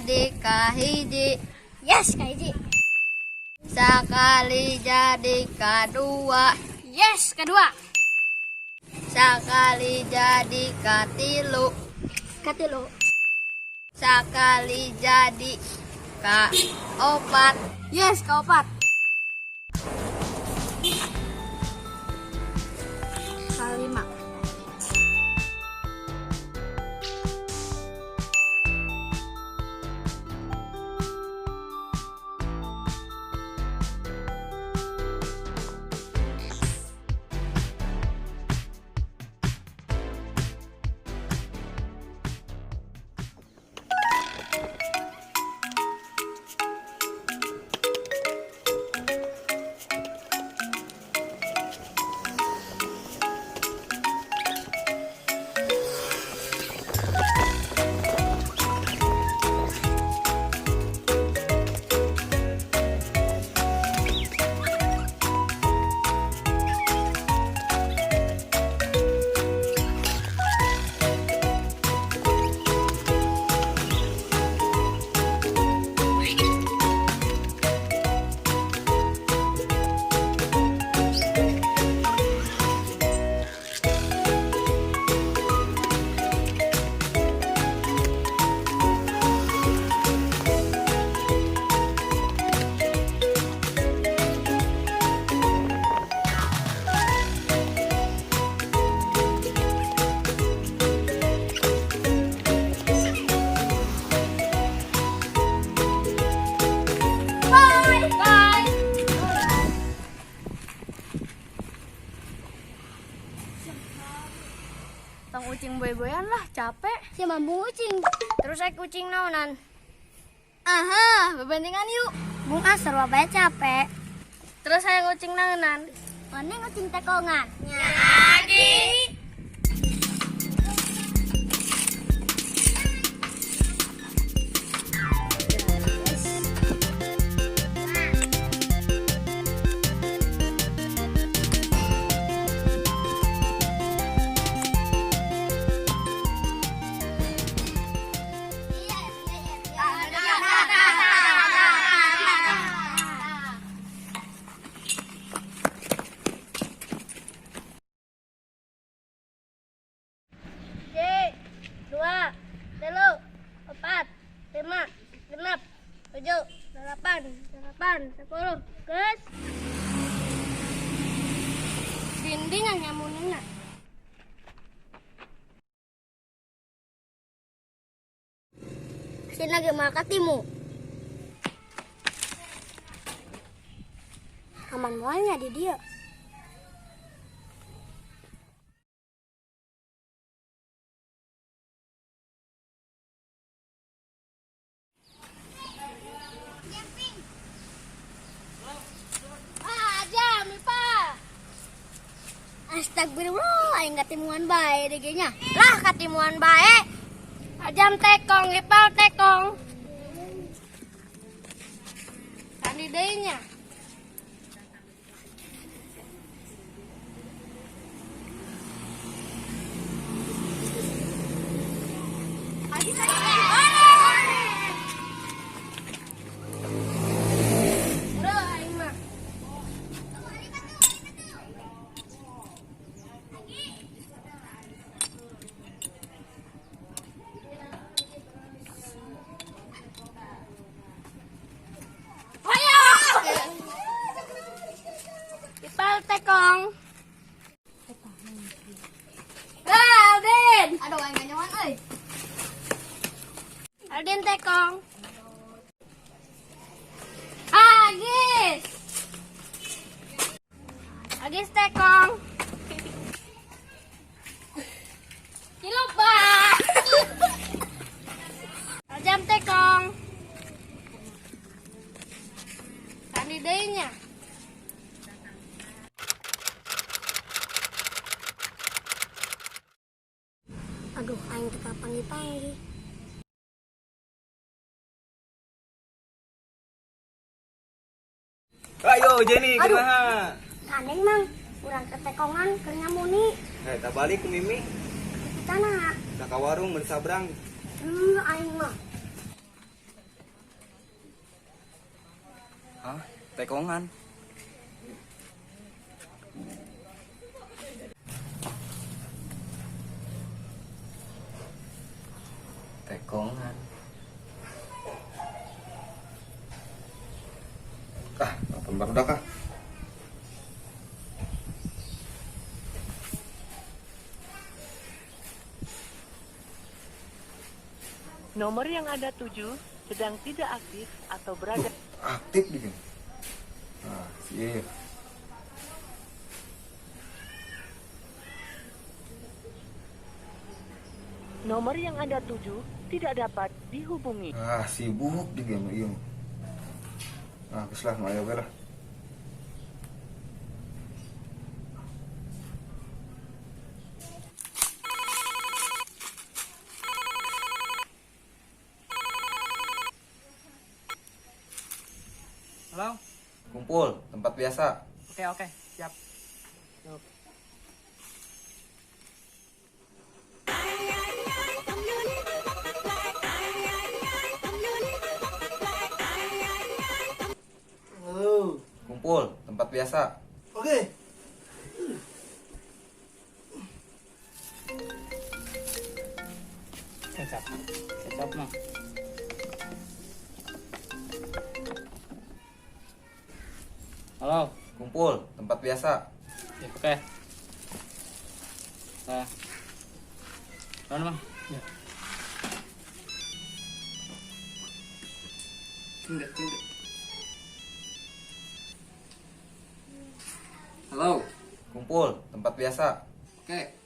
Jadi kahiji. Yes, kahiji. Sakali jadi kadua. Yes, kedua. Sakali jadi katilu. Katilu. Sakali jadi kaopat. Yes, kaopat. Kalima. Bye. Bye. Tong ucing boy-boyan lah, capek. Si mambung ucing. Terus saya kucing naonan. Aha, bebentingan yuk. Bung asar bae capek. Terus saya ngucing naonan. Mana ngucing tekongan? Nyagi. Dua, telu, empat, lima, genap, tujuh, delapan, delapan, 10, geus. Dindingan nyamunina. Sini lagi makan timu. Aman mualnya di dia. Astagfirullah, aing katimuan bae deh nya. Lah katimuan bae. Ajam tekong, ipal tekong. Tadi deui nya. Bro, aing mah. Ipal tekong. Ah, Alden. Aduh, aing ganyawan euy. Alden tekong. Agis. Agis tekong. Cilupa. Ajam tekong. Tadi deui nya. Aduh, aing teu kapanggih-panggih. Ayo Jenny, Aduh. kumaha? Kandeng mang, urang ke tekongan keur nyamuni. Eh, tak balik ku Mimi. Tanah. Tak ka warung meuli sabrang. Aing mah. Tekongan. Tekongan. Ah, telepon barudak ah. Nomor yang Anda tuju sedang tidak aktif atau berada Aktif di. Ah, si iya. Nomor yang Anda tuju tidak dapat dihubungi. Ah, sibuk di game iya. Ah, geus lah, nu aya we lah. Halo? Kumpul, tempat biasa. Oke, siap. Halo. Kumpul, tempat biasa. Oke. Kecap. Kecap mah. Halo. Kumpul, tempat biasa. Ya, oke. Nah. Mana, Bang? Ya. Tinggal, tinggal. Halo. Kumpul, tempat biasa. Oke.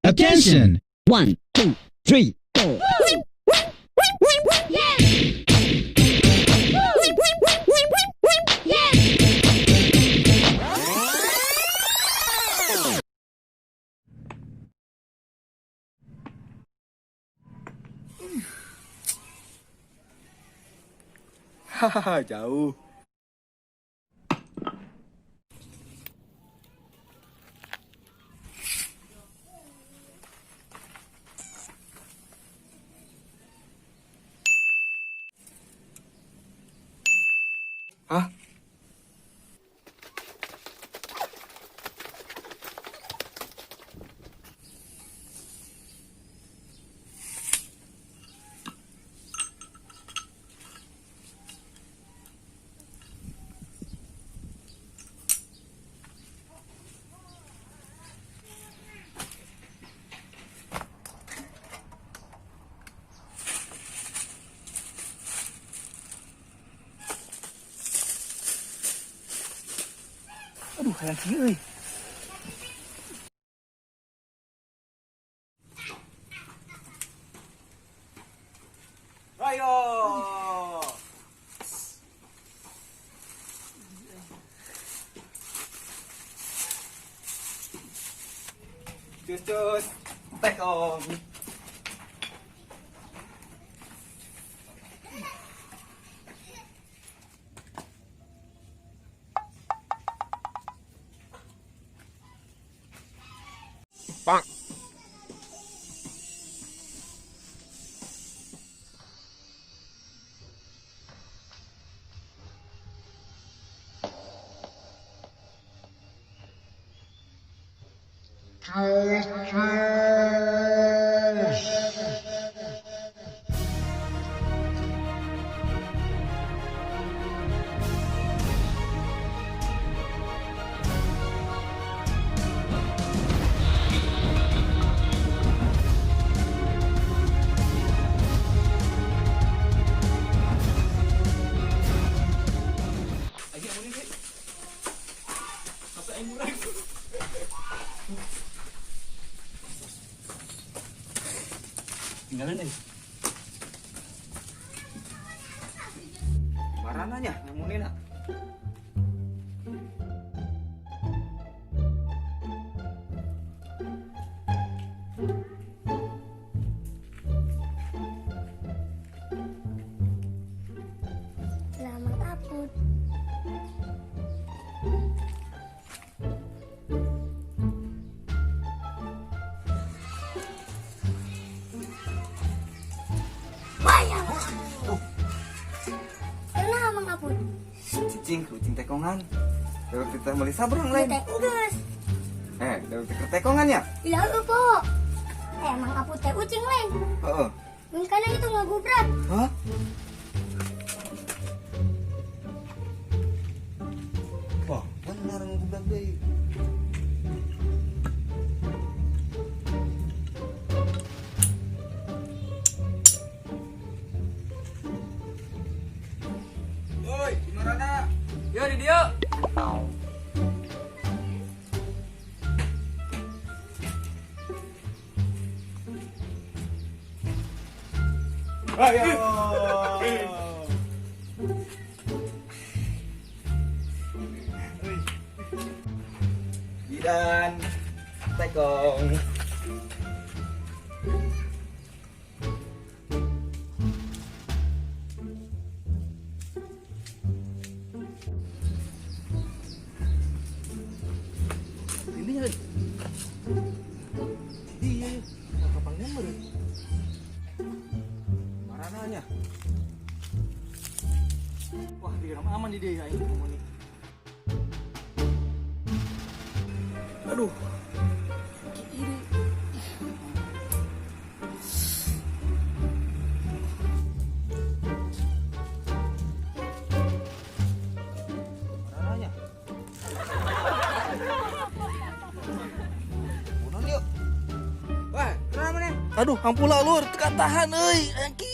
Attention! 1, 2, 3, 4. Hahaha, jauh. Hah? Aduh, hayang kieu euy. Ayo. Cus cus. Tekong. Bang. Tinggalin eh. Marananya nyamunin ah. Selamat aput. Bayang. Kenapa Mang Aput? Cicing, kucing tekongan. Dewek teh meuli sabrang lain. Teh geus. Dewek teh tekongan ya? Iya po. Mang Aput teh ucing lain. Heeh. Mungkin itu ngegubrak. Hah? Wah, benar ngegubrak deui. Woi, di mana? Yo di dieu. Ayo. Bidan tekong. Ini ya. Iya, kapangnya meureun. Marananya. Wah, di dalam aman di dia aing ngomong nih. Aduh. Ini. Marananya. Bunuh yuk. Wah, kenapa nih? Aduh, ampula lur, teu tahan euy, angki.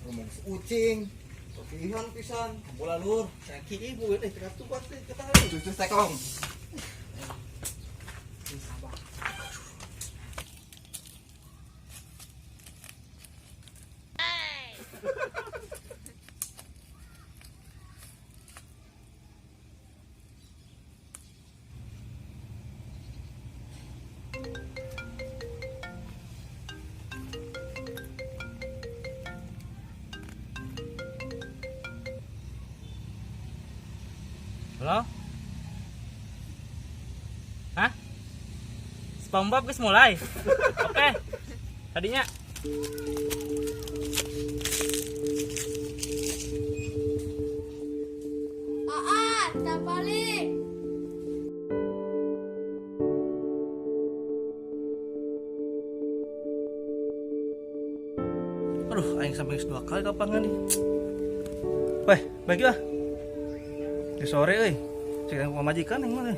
Ngomong ucing. Pihan pisan. Ampula lur, angki ibu teu kuat teu tahan. Cucu tekong. Halo? Hah? SpongeBob geus mulai. Oke. Tadinya. Aa, tak balik. Aduh, aing sampai geus 2 kali kapangan nih. Weh, baik lah. Di sore euy. Cek ku pamajikan yang mana?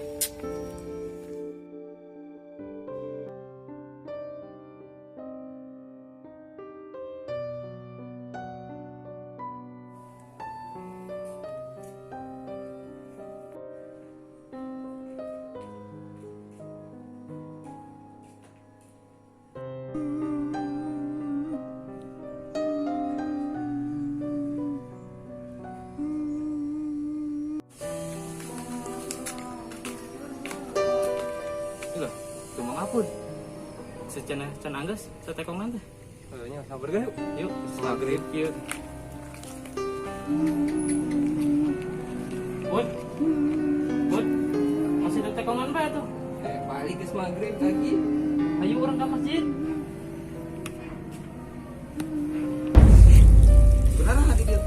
Tuh Mang Apun. Secenah can anggeus satekongan teh. Heuh nya sabar yuk. Yuk, maghrib yuk. Bud. Bud. Masih ada tekongan bae tuh. Eh, balik geus maghrib lagi. Ayo urang ke masjid. Bener hati dia.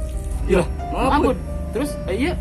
Iya, Mang Apun. Terus, ayo.